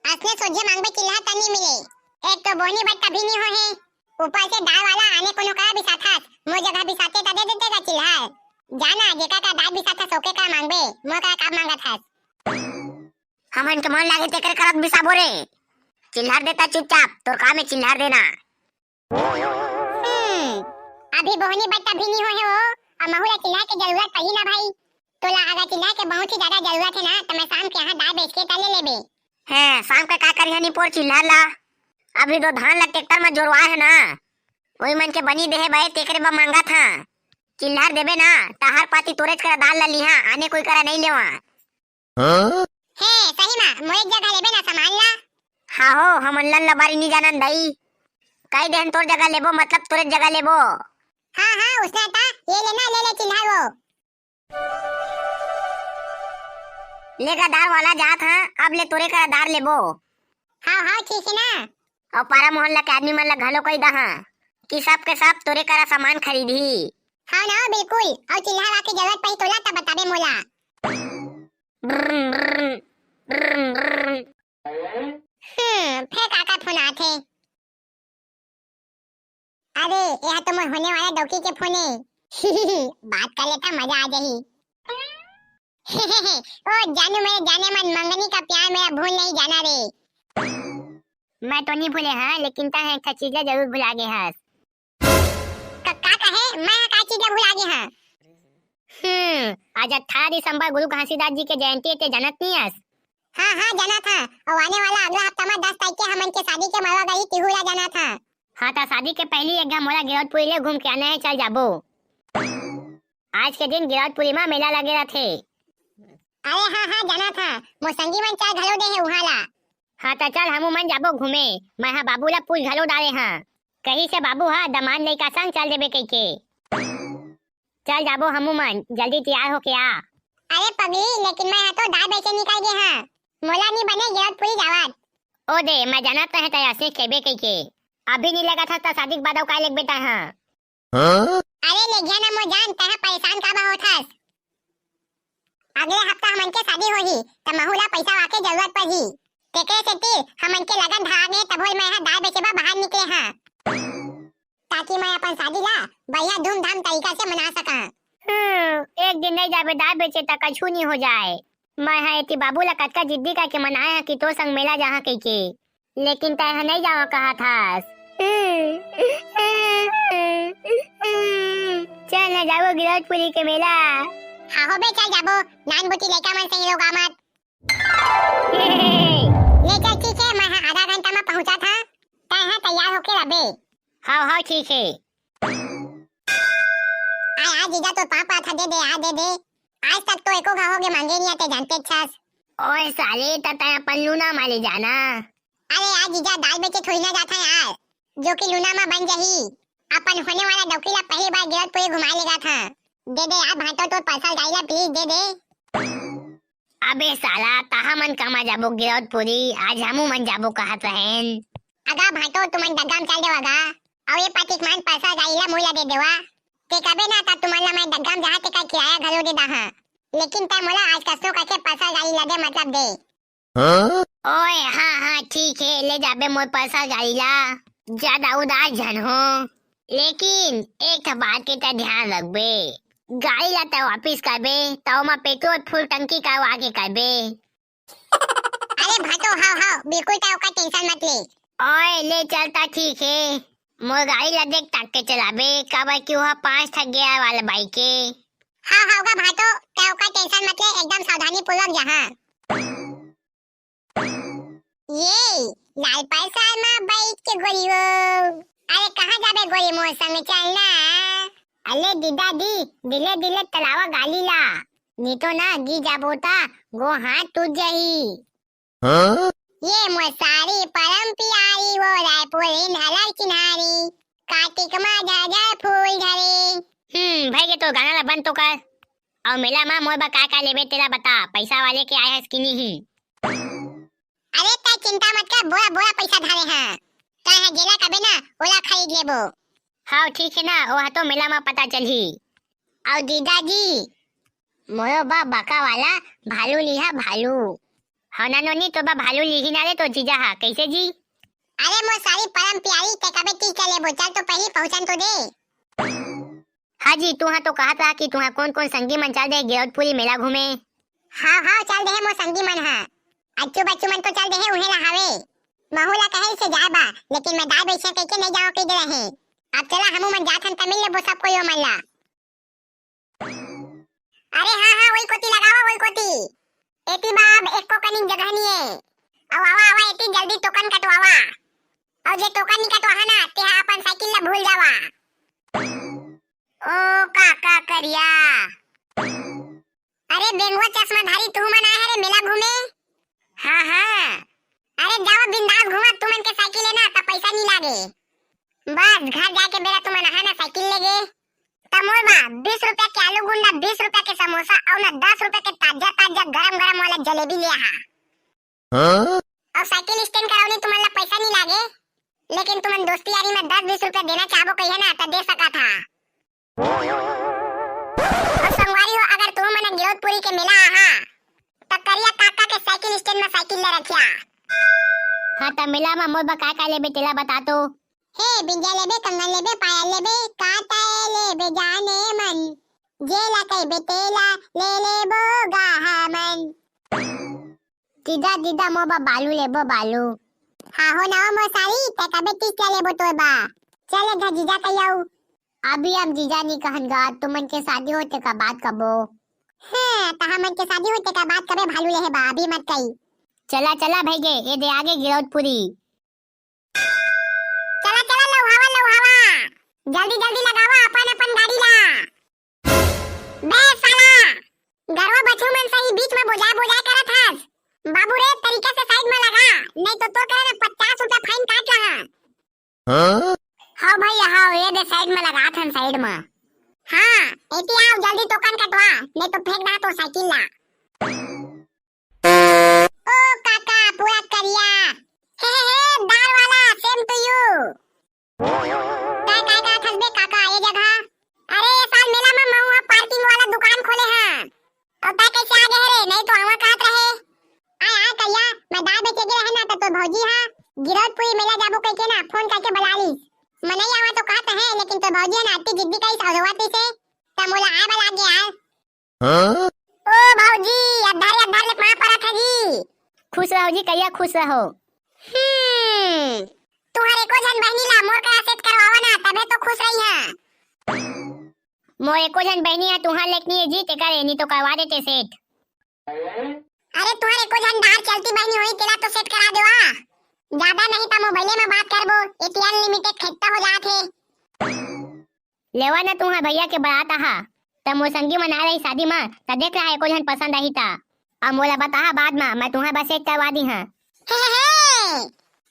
असने सोझे मांगबे चिल्हर त नहीं मिले। एक तो बोहनी बट्टा भी नहीं होहे, ऊपर से दार वाला आने कोनो करा बिसाथस, मोर जगह बिसाते त दे देते गा चिल्हर। जाना, जेकर करा दार बिसाथस ओके करा मांगबे, मोर करा का मांगत हस? हमन के मन लागे तेकर करत बिसाबो रे। चिल्हर देता चुपचाप, तोर काम हे चिल्हर देना। हम्म, अभी बोहनी बट्टा भी नहीं होहे वो, अब महू ला चिल्हर के जरूरत पड़ी ना भाई। तोला अगर चिल्हर के बहुत ही ज्यादा जरूरत हे ना, त मैं शाम के यहाँ दार बेच के त ले लेबे। हैं, शाम के का करिहा निपोर चिल्हर ला? अभी तो धान ला ट्रैक्टर में जोरवा हे ना, वही मन के बनी देहे बे, तेकरे बर मांगत हा। चिल्हर देबे ना, त हर पाती तोरेच करा दार ला लिहा, आने कोई करा नहीं लेवा। हाँ? हे, सही मा, मोर जगह लेबे ना सामान ला? हाँ हो, हमन लन लबारी नी जानन दाई। कई देहन तोर जगह लेबो, मतलब तोरे जगह लेबो। हाँ, हाँ, उसने ता, ये लेना, ले ले चिल्हर वो। लेगा दार वाला जात हाँ, अब ले तोरे करा दार लेबो। हाँ, हाँ, ठीक हे ना। अउ पारा मोहल्ला के आदमी मन ला घलो कही दहा कि सब के सब तोरे करा सामान खरीदही। हाँ ना, बिल्कुल। अउ चिल्हर आके जरूरत पही तोला त बताबे मोला। ब्रुम, ब्रुम, ब्रुम, ब्रुम। हम्म, फेर काकर फोन आथे? अरे, यह तो मोर होने वाला डौकी के फोन हे। बात कर लेता, मजा आ जाही। ओ जानू, मेरे जानेमन, मंगनी का प्यार मेरा भूल नहीं जाना रे। मैं तो नहीं भूले हंव, लेकिन तैं एक ठा चीज ला जरूर भुला गे हस। का, का कहे? मैं का चीज ला भुला गे हंव? हम्म, आज अठारह दिसंबर गुरु घासीदास जी के जयंती हे, तैं जानत नहीं हस? हाँ, हाँ, जानत हंव। अउ आने वाला अगला हफ्ता में दस तारीख के हमन के शादी के मरवा गारी तिहू ला जानत हंव। हाँ, त शादी के पहिली एक घांव मोला गिरौदपुरी ले घूम के आना हे, चल जाबो। आज के दिन गिरौदपुरी म मेला लगे रथे। अरे हाँ, हाँ, जानत हंव, मोर संगी मन चाय घलो दे हे उहाँ ला। हाँ, त चल, हमू मन जाबो घूमे। मैं हा बाबू ला पूछ घलो डारे हंव। कहिस हे बाबू हा, दमांद लइका संग चल देबे कहिके। चल जाबो हमू मन, जल्दी तैयार होके आ। अरे पगली, लेकिन मैं हा तो दाल बेचे निकल गे हंव, मोला नी बने गिरौदपुरी जावत। ओ दे, मैं जानत रहेंव तैं अइसने कहिबे कहिके। अभी नी लेगत हस त शादी के बाद अउ काय लेगबे तैं हा? हाँ? अरे लेगिहा ना मोर जान, तैं हा परेशान काबर होत हस? अगले हफ्ता हमन के शादी होही, त महू ला पइसा वाके जरूरत पड़ही। तेकरे सेती हमन के लगन धरा गे, तभो ले मैं हा दाल बेचे बर बाहर निकले हंव, ताकि मैं अपन शादी ला बढ़िया धूमधाम तरीका से मना सकंव। हम्म, एक दिन नहीं जाबे दाल बेचे त कछु नहीं हो जाए। मैं हा एती बाबू ला कतका जिद्दी करके मनाए हंव कि तोर संग मेला जाहूं कहिके। लेकिन तैं हा नहीं जावंव कहत हस। चल ना जाबो गिरौदपुरी के मेला। हाँ हो बे, चल जाबो। नानबुती लइका मन संग रोगा मत। ले चल, ठीक हे, मैं हा आधा घंटा में पहुंचत हंव, तैं हा तैयार होके रहिबे। हाँ, हाँ, ठीक हे। आय, आय, जीजा, तोर पाँव परत हंव, दे दे, आ, दे दे। आज तक तो एको घांव होगे मांगे नहीं आय, तैं जानतेच हस। ओए साले, त तैं अपन लूना म ले जाना। अरे यार जीजा, दाल बेचे थोड़ी ना जात हंव यार, जो कि लूना म बन जाही। अपन होने वाला डौकी ला पहली बार गिरौदपुरी घुमाए लेगत हंव। दे दे यार भांटो, तोर पल्सर गाड़ी ला please दे दे। अबे साला, तहां मन कामा जाबो गिरौदपुरी, आज हमू मन जाबो कहत रहेन। अगा भांटो, तुमन डग्गा म चल देव अगा, अउ ए पातिक मन पल्सर गाड़ी ला मोला दे देवा। तैं कबे ना, त तुमन ला मैं डग्गा म जहां तक किराया घलो दे दाहां, लेकिन तैं मोला आज कसनो करके पल्सर गाड़ी ला दे, मतलब दे। हाँ? ओए, हाँ, हाँ, ठीक हे, ले जाबे मोर पल्सर गाड़ी ला। ज्यादा उदास झन हो, लेकिन एक ठा बात के तैं ध्यान रखबे, गाड़ी ला तैं वापिस करबे, त ओमा पेट्रोल full टंकी करवा के करबे। अरे भांटो, हव, हव, बिल्कुल तैं ओकर tension मत ले। ओए, ले चल त ठीक हे, मोर गाड़ी ला देख ताक के चलाबे, काबर कि ओहा पांच ठा gear वाला bike हे। हव, हव गा भांटो, तैं ओकर tension मत ले, एकदम सावधानी पूर्वक जहां। ये लाल पल्सर म बइठ के गोरी वो। अरे कहाँ जाबे गोरी, मोर संग चल ना। अले दीदा दी, धीरे धीरे चलावा गाड़ी ला, नी तो ना गिर जाबो त गोड़ हाथ टूट जाही। हाँ? ये मोर सारी परम प्यारी वो रायपुरिन हलर चिन्हारी, कातिक मा झरझर फूल झरे। हम्म, भई गे तोर गाना ला बंद तो कर। अउ मेला मा मोर बर का का लेबे तेला बता, पइसा वाले के आय हस कि नहीं? अरे तैं चिंता मत कर, बोरा बोरा पइसा धरे हंव, तैं हा जेला कबे ना ओला खरीद लेबो। हव ठीक हे ना, ओहा तो मेला मा पता चलही। अउ जीजा जी, मोरो बर बड़का वाला भालू लिहा, भालू। हव ना नोनी, तोर बर भालू लिही ना रे तोर जीजा हा, कइसे जी? अरे मोर सारी परम प्यारी, तैं कबे तीज चल लेबो, चल तो पहिली पहुंचन तो दे। हाँ जी, तुंहा तो कहत रहा कि तुंहा कोन कोन संगी मन चल दे गिरौदपुरी मेला घूमे। हव हव, चल देहे मोर संगी मन हा। अच्छू बच्चू मन तो चल देहे, उहें ला हवे। महू ला कहे से जाए बा, लेकिन मैं दाई बइसे कहिके नहीं जाओ कहि दे रहे। अब चला हमू मन जात हन त मिल लेबो सब कोई ओमन ला। अरे हाँ हाँ, वही कोती लगावा, वही कोती। एती बा अब एको कनिक जगह नहीं है। अउ आवा आवा, एती जल्दी टोकन कटवावा। अउ जे टोकन नहीं कटवाहा ना, तेहा अपन साइकिल ला भूल जावा। ओ काका करिया। अरे बेंगवा चश्माधारी, तुहू मन आए हरे मेला घूमे? हाँ हाँ। अरे जावा बिंदास घूमा, तुमन के साइकिल है ना त पैसा नहीं लागे। बस घर जाके बेरा तुमन आहा ना साइकिल लेगे। त मोर बा बीस रुपया के आलू गुंडा, बीस रुपया के समोसा अउ ना दस रुपया के ताजा ताजा गरम गरम वाला जलेबी ले आहा। हाँ? अउ साइकिल स्टैंड करावनी तुमन ला पैसा नहीं लागे, लेकिन तुमन दोस्ती यारी में दस बीस रुपया देना चाहबो कहिए ना त दे सकत हा। अउ संगवारी हो, अगर तुम मन गिरौदपुरी के मेला आहा त करिया काका के साइकिल स्टैंड में साइकिल ले रखिया। हाँ त मेला में मोर बर का का लेबे तेला बता तो। हे बिंदिया लेबे, कंगन लेबे, पायल लेबे, का तय लेबे जाने मन। जेला कहिबे तेला ले लेबो गा हमन। दीदा, दीदा, मोर बर बालू लेबो, बालू। हाँ हो ना, ओ मोर साली, तैं कबे तीस ला लेबो तोर बर। चल ए घर जीजा कहि आऊ। अभी हम जीजा नी कहन गा, तुमन के शादी होय तेकर बाद कबो। हाँ, त हमन के शादी होय तेकर बाद कबे बालू लेहे बर, अभी मत कही। चला, चला भइगे, ए दे आगे गिरौदपुरी। चला, चला, लउहावा, लउहावा। जल्दी, जल्दी लगावा अपन, अपन गाड़ी ला। बे साला, गरवा बछरू मन सही बीच में बोजाय, बोजाय करत हस। बाबू रे, तरीका से side में लगा, नहीं तो तोर करे में पचास रुपया fine काट लहा। हाँ? हाँ भइया, हाँ, ए दे side में लगात हन, side में। हाँ, एती आव, जल्दी token कटवा, नहीं तो फेंक दा तोर साइकिल ला। ओ काका, पूरा करिया। हे, हे, हे, दार वाला, same to you। काय, काय, काय खसबे काका, ए जगह? अरे, ए साल मेला में महूँ ह parking वाला दुकान खोले हँव। अउ तैं कइसे आ गे रे? नहीं तो आवा कहत रहे। आय, आय, करिया, मैं दार बेचे गे रहे ना, त तोर भौजी ह गिरौदपुरी मेला जाबो कहिके ना, phone करके बला लीस। मैं नहीं आवा तो कहत रहे, लेकिन तोर भौजी ह ना अति जिद्दी करिस अउ रोवत रहिसे, त मोला आय बर लाग गे यार। हाँ? ओ भौजी, अधार, अधार ले पाँव परत हँव जी। खुश रहो जी, करिया खुश रहो। हम्म, तुँहर एको झन बहिनी ला मोर करा set करवावा ना, तभे तो खुश रहिहूँ। मोर एको झन बहिनी ह तुँहर लेक नी हे जी, तेकर ए नी तो करवा देते set। अरे तुँहर एको झन दार चलती बहिनी होही, तेला तो set करा देवा। जादा नहीं त mobile में बात करबो, एती unlimited खत्ता हो जात हे। लेवा न तुँहर भइया के बरात आहा, त मोर संगी मन आय रही शादी म, त देख लहा एको झन पसंद आही त। अउ मोला बताहा बाद म, मैं तुँहर बर set करवा दीहूँ। हे, हे, हे,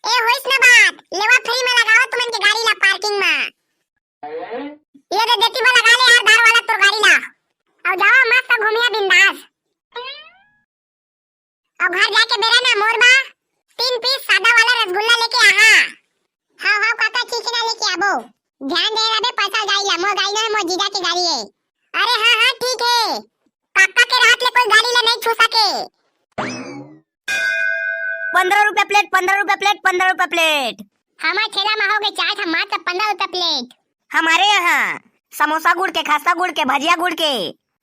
ए होइस न बात, लेवा free में लगावा तुमन के गाड़ी ला parking म। ये दे देती म लगा ले यार दार वाला तोर गाड़ी ला। अउ जावा मस्त घूमिया बिंदास। अउ घर जाके बेरा ना मोर बर तीन piece सादा वाला रसगुल्ला लेके आहा। हाँ, हाँ काका, ठीक हे ना लेके आबो। ध्यान दे रहे पैसा गाड़ी ला, मोर गाड़ी ना हे, मोर जीजा के गाड़ी हे। अरे हाँ, हाँ, ठीक हे। काका के रात ले कोई गाड़ी ला नहीं छू सके। पन्द्रह रुपया plate, पन्द्रह रुपया plate, पन्द्रह रुपया plate। हमर ठेला म होगे चाट ह मात्र पन्द्रह रुपया plate। हमारे यहाँ समोसा गुड़ के, खस्ता गुड़ के, भजिया गुड़ के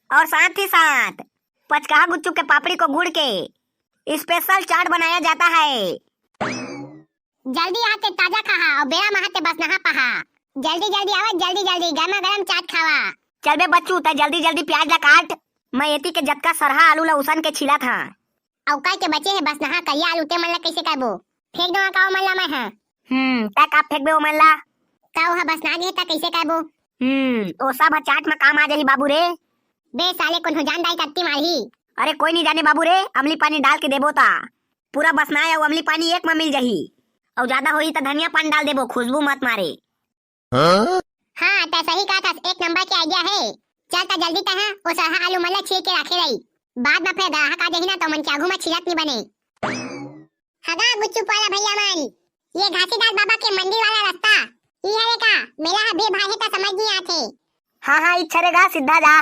और साथ ही साथ पचकाहा गुच्चू के पापड़ी को गुड़ के special चाट बनाया जाता है। जल्दी आहा ते ताजा खाहा अउ बेरा म आहा ते बसनाहा पाहा। जल्दी जल्दी आवा, जल्दी जल्दी गरमा गरम चाट खावा। चल बे बच्चू, तैं जल्दी जल्दी प्याज ला काट, मैं एती के जतका सरहा आलू ला उसन के छीलत हँव। अउ कई के बचे हे बसनाहा करिया आलू, ते मन ला कइसे करबो? फेंक दो का ओमन ला मैं ह। हम्म, तैं का फेंकबे ओमन ला? त ओहा बसना गे हे त कइसे करबो? हम्म, ओ सब ह चाट म काम आ जाही बाबू रे। बे साले, कोनो जान दाई तत्ती मारही। अरे कोई नहीं जाने बाबू रे, अमली पानी डाल के देबो ता पूरा बसनाय अउ अमली पानी एक म मिल जाही। अउ जादा होही त धनिया पान डाल देबो, खुशबू मत मारे। हाँ? हाँ, तैं सही कहत हस, एक नंबर के idea हे। चल त जल्दी तैं ह ओ सरहा आलू मन ला छील के राखे रही, बाद म फेर ग्राहक आ जाही ना त ओमन के आगू म छिलत नी बने। हगा गुच्चू वाला भइया मन, ये घासीदास बाबा के मंदिर वाला रस्ता, ई हरे का? मेला ह भीड़ भाड़ हे त समझ नी आथे। हाँ, हाँ, इच्छा रे गा, सीधा जा।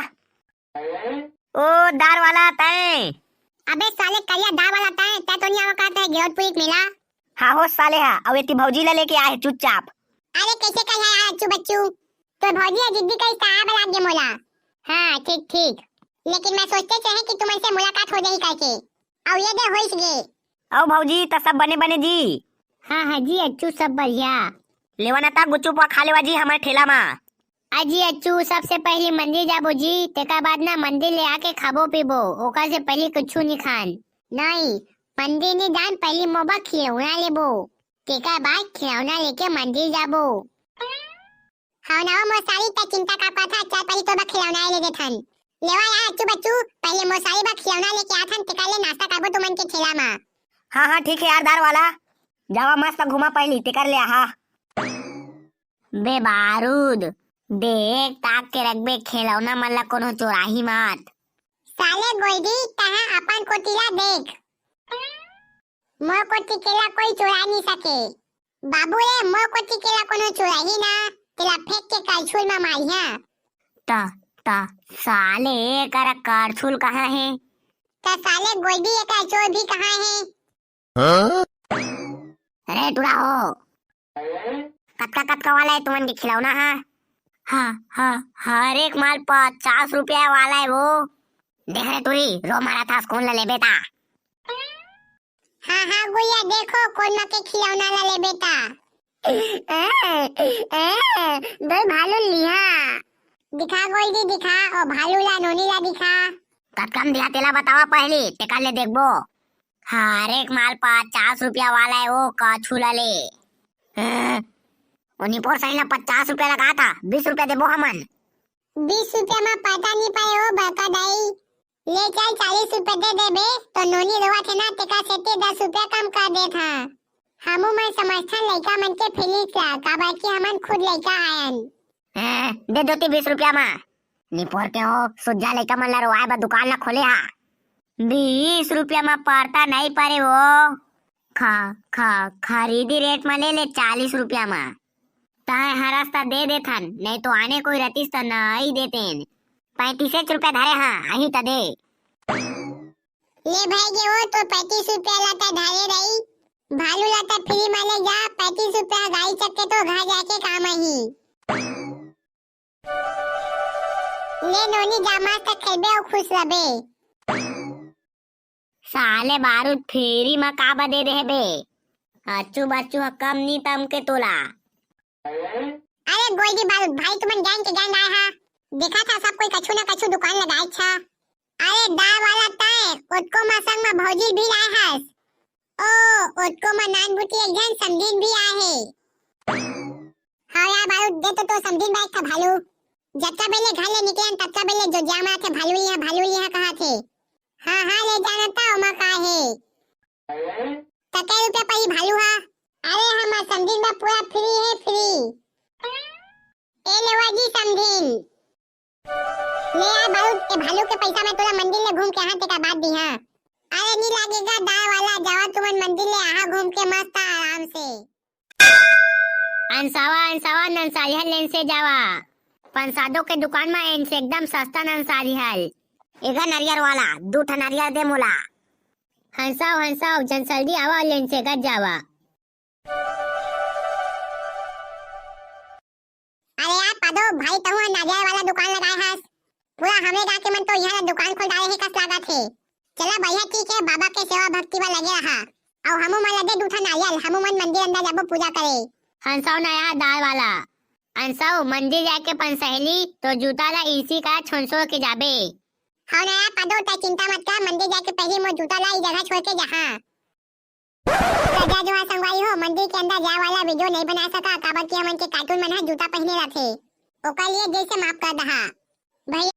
ओ दार वाला तैं। अबे साले करिया दार वाला तैं, तैं तो नी आवा कहत हे गिरौदपुरी के मेला। हाँ हो साले हा, अउ एती भौजी ला लेके आए हे चुपचाप। अरे कइसे कहिया यार अच्छू बच्चू, तोर भौजी ह जिद्दी करिस त आए बर लाग गे मोला। हाँ ठीक ठीक, लेकिन मैं सोचते चहे कि तुमन से मुलाकात हो जाही कहिके, अउ ये दे होइस गे। अउ भौजी त सब बने बने जी। हाँ हाँ जी अच्छू सब बढ़िया। लेवा ना त गुच्चू पोहा खा लेवा जी हमर ठेला मा। अजी अच्छू, सबसे पहिली मंदिर जाबो जी, तेकर बाद ना मंदिर ले आके खाबो पीबो, ओकर से पहिली कुछु नी खान। नहीं, मंदिर नी जान, पहिली मोर बर खिलौना लेबो, तेकर बाद खिलौना लेके मंदिर जाबो। हव ना ओ मोर साली, तैं चिंता का करथस, चल पहिली तोर बर खिलौना ले देथन। लेवा यार अच्छू बच्चू, पहिली मोर साली बर खिलौना लेके आथन, तेकर ले नाश्ता करबो तुमन के ठेला मा। हाँ हाँ ठीक हे यार दार वाला, जावा मस्त घूमा पहिली, तेकर ले आहा। बे बारूद, देख ताक के रखबे, खिलौना मन ला कोनो चोराही मत। साले गोइदी, तैं अपन कोती ला देख, मोर कोती के ला कोई चोरा नी सके। बाबू रे, मोर कोती के ला कोनो चोराही ना, तेला फेंक के करछुल म मारिहा। त, त साले एकरा करछुल कहाँ हे? त साले गोइदी, एकर चोर भी कहाँ हे? हाँ? अरे टुरा हो, कतका कतका वाला हे तुमन के खिलौना हा? हाँ, हाँ, हर एक माल पचास रुपया वाला हे वो। देख रे टूरी, रो मारत हस, कोन ला लेबे ता? हाँ, हाँ, गुइया, देखो, कोन मा के खिलौना ला लेबे ता। ए, ए, दो भालू लिहा। दिखा गोल्डी, दिखा, ओ भालू ला, नोनी ला दिखा। कतका म दिहा तेला बतावा पहिली, तेकर ले देखबो। हर एक माल पचास रुपया वाला हे, ओ कछु ला ले। ए, ओ निपोर सही ला पचास रुपया लगा था, बीस रुपया देबो हमन। बीस रुपया मा पता नी पाए ओ बड़का दाई। ले चल, चालीस रुपया दे देबे, तो नोनी रोवत हे ना, तेकर सेती दस रुपया कम कर देत हा। हमू मन समझथन लइका मन के feelings ला, काबर कि हमन खुद लइका आयन। हैं, दे दो ती बीस रुपया मा। निपोर के हो, सुज्जा लइका मन ला रोवाए बर दुकान ला खोले हा। बीस रुपया मा परता नहीं परे वो। खा, खा, खरीदी rate मा ले ले चालीस रुपया मा। तैं हरस त दे देथन, नहीं तो आने कोई रतिस त नहीं देतेन। पैंतीसेच रुपया धरे हाँ, अही त दे। ले भाई गे वो तो पैंतीस रुपया ला त धरे रही, भालू ला त free मा ले जा, पैंतीस रुपया गाड़ी चक्के तो घर जाके काम आही। ले नोनी जा, मस्त खेलबे अउ खुश रहबे। साले बारूद free मा का बदे देहे बे? अच्चू बच्चू ह कम नी तम के तोला। अरे गोल्डी बारूद भाई, तुमन gang के gang आए हा। देखा था सब कोई कछु ना कछु दुकान लगाए छा। अरे दाल वाला तय, ओतको मा संग मा भौजी भी लाए हस। ओ, ओतको मा नान बुटी एक झन समधिन भी आए हे। हाँ यार बारूद, दे तो, तो समधिन बा एक ठा भालू। जतका बेले घर ले निकले हन, ततका बेले जोजिया मारत हे, भालू लिहा, भालू लिहा कहा थे। हाँ, हाँ, ले जाना ता, ओमा का हे। कते रुपया पड़ी भालू हा? अरे हमर समधिन बा पूरा free हे, free। ए लेवा जी समधिन। ले आ भालू, ए भालू के पैसा में तोला मंदिर ले घूम के आहा, तेकर बाद दिहा। अरे नी लागेगा दाय वाला, जावा तुमन मंदिर ले आहा घूम के मस्त आराम से। अंसावा, अंसावा, नंसारिहल लेन से जावा। पंसादो के दुकान में एन से एकदम सस्ता नंसारिहल। एगा नरियर वाला, दू ठा नरियर दे मोला। हंसाव, हंसाव, जन सल्दी आवा लेन से गज जावा। अरे यार पादो भाई, तहूं ह नारियल वाला दुकान लगाए हस। पूरा हमरे गांव के मन तो इहां ला दुकान खोल डारे हे कस लागत हे। चला बढ़िया ठीक हे, बाबा के सेवा भक्ति मा लगे रहा। अउ हमू मन ला दे दू ठा नारियल, हमू मन मंदिर अंदर जाबो पूजा करे। हंसाव ना यार दाय वाला। अंसाव मंदिर जाके अपन सहेली तो जूता ला इसी का छोनसो के जाबे। हव ना यार पादो, तै चिंता मत कर, मंदिर जाके पहली मोर जूता ला ई जगह छोड़ के जहा। त जा जो है संगवारी हो, मंदिर के अंदर जाए वाला video नहीं बना सका, काबर कि हमन के cartoon मन ह जूता पहने रथे, ओकर लिए दिल से माफ कर दहा। भैया